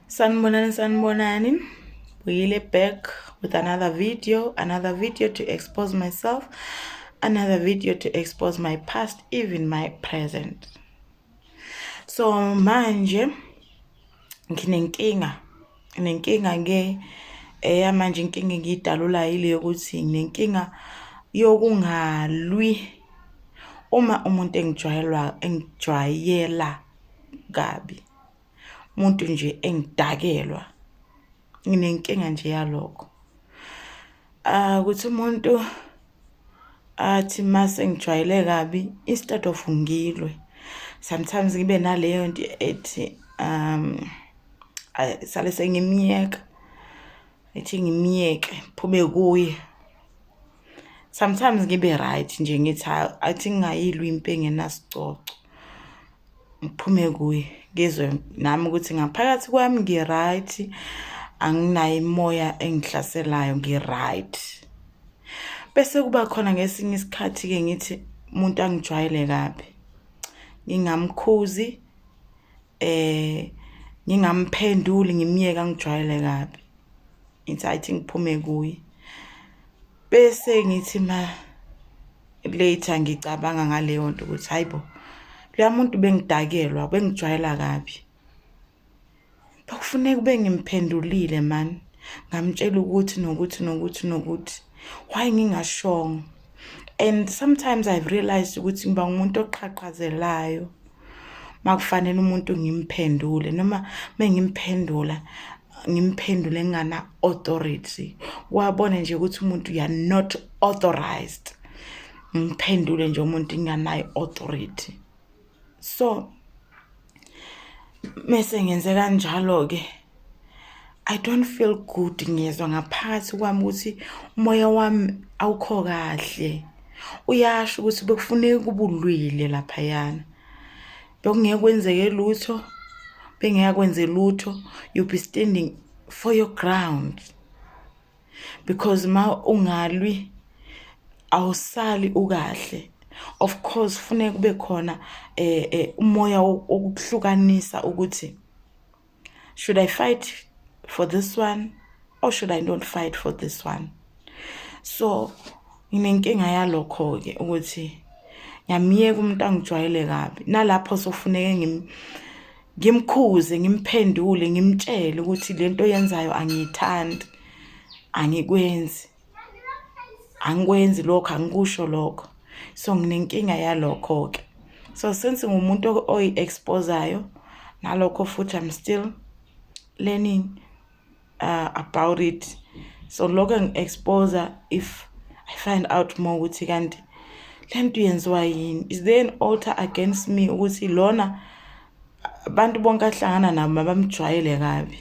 Sanibonani, sanibonani. Buyile back with another video to expose myself, another video to expose my past, even my present. So manje nginenkinga, nginenkinga ke eyamanje. Inkinga engiyidalula ile yokuthi nginenkinga yokungalwi uma umuntu engijwayelwa, engijwayela kabi. Umuntu nje engidakelwa, nginenkinga nje yalokho. Ukuthi umuntu athi mase ngijwayele kabi, instead of ngilwe, sometimes ngibe naleyo nto ethi sale sengimyeka, ethi ngimyeke, phume kuye. Sometimes ngibe right nje, ngithi athi ngingayilwi impi engenasicoco, ngiphume kuye, ngizwe nami ukuthi ngaphakathi kwami ngi-right, anginayo imoya engihlaselayo, ngi-right. Bese kuba khona ngesinye isikhathi-ke ngithi umuntu angijwayele kabi, ngingamkhuzi, ngingamphenduli, ngimyeke angijwayele kabi. Ngithi ayithi ngiphume kuye. Bese ngithi ma later ngicabanga ngaleyo nto ukuthi hayibo, loya muntu bengidakelwa, bengijwayela kabi. Bekufuneka ube ngimphendulile man, ngamtshela ukuthi nokuthi nokuthi nokuthi, why ngingashongo? And sometimes I've realized ukuthi ngiba ngumuntu oqhaqhazelayo makufanele umuntu ngimphendule, noma mengimphendula, ngimphendule ngingana authority. Wabona nje ukuthi umuntu, you are not authorized. Ngiphendule nje umuntu nginganayo authority. So mese ngenze kanjalo ke, I don't feel good. Ngiyezwa ngaphakathi kwami ukuthi umoya wami awukho kahle. Uyasho ukuthi bekufuneka kube ulwile laphayana. Bekungeke kwenzeke lutho, bengeke kwenze lutho. You be standing for your ground. Because ma ungalwi, awusali ukahle. Of course funeka kube khona umoya wokuhlukanisa ukuthi should I fight for this one or should I not fight for this one? So nginenkinga yalokho ke ukuthi ngiyamiyeka umuntu angijwayele kabi, nalapho sofuneke ngimkhuze, ngimphendule, ngimtshele ukuthi lento oyenzayo angiyithandi, angikwenzi, angikwenzi lokho, angikusho lokho. So nginenkinga yalokho ke. So since ngumuntu oyi-exposayo nalokho futhi, I'm still learning about it. So lokho ngi-expose, if I find out more ukuthi kanti lento yenziwa yini, is there an altar against me ukuthi lona abantu bonke ahlangana nabo mabamjwayele kabi?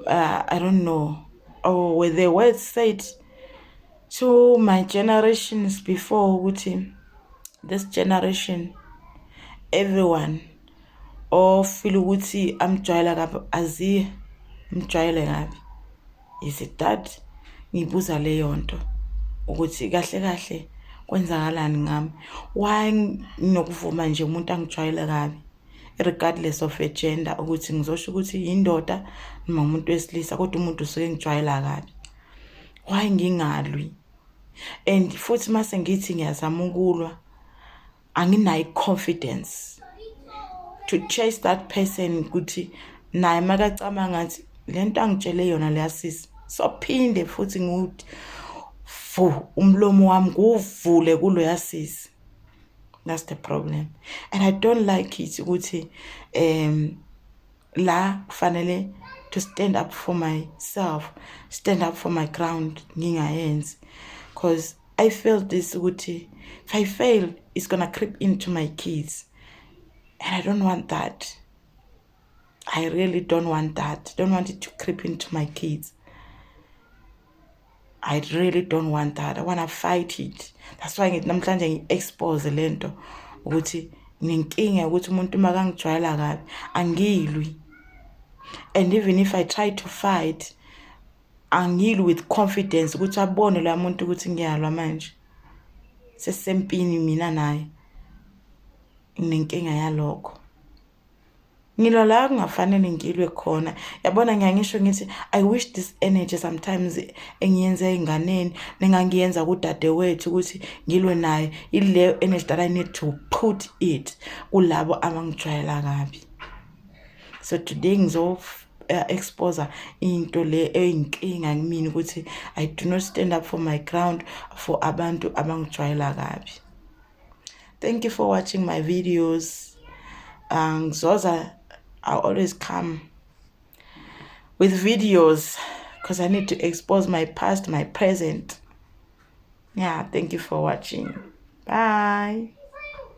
I don't know, or were the words said to my generations before ukuthi this generation, everyone ofeel ukuthi amjwayela kabi, aziye mjwayele kabi? Is it that? Ngibuza leyo nto ukuthi kahle kahle kwenzakalani ngami? Why nginokuvuma nje umuntu angijwayele kabi, regardless of a gender, ukuthi ngizosho ukuthi yindoda noma umuntu wesilisa, kodwa umuntu usuke engijwayela kabi, why ngingalwi? And futhi mase ngithi ngiyazama ukulwa, anginayo confidence to chase that person, ukuthi naye makacabanga ngathi lento angitshele yona leya sisi, sophinde futhi ngiwuthi fu umlomo wami, nguvule kuloya sisi. That's the problem, and I don't like it ukuthi la kufanele to stand up for myself, stand up for my ground, ngingayenzi, because I feel this ukuthi if I fail, it's gonna creep into my kids, and I don't want that. I really don't want that. Don't want it to creep into my kids. I really don't want that. I want to fight it. That's why ngithi namhlanje ngi-expose lento ukuthi nginenkinga ukuthi umuntu makangijwayela kabi, angilwi. And even if I try to fight, angilwi with confidence ukuthi abone lo muntu ukuthi ngiyalwa manje. Sesempini mina naye. Nginenkinga yalokho. Ngilwa la kungafanele ngilwe khona. Yabona, ngiyangisho ngithi I wish this energy sometimes engiyenza ey'nganeni nengangiyenza kudadewethu ukuthi ngilwe naye, ileyo energy that I need to put it kulabo abangijwayela kabi. So today ngizo expose into le eyinkinga kumina ukuthi I do not stand up for my ground for abantu abangijwayela kabi. Thank you for watching my videos. Ngizoza, I always come with videos because I need to expose my past, my present. Yeah, thank you for watching. Bye.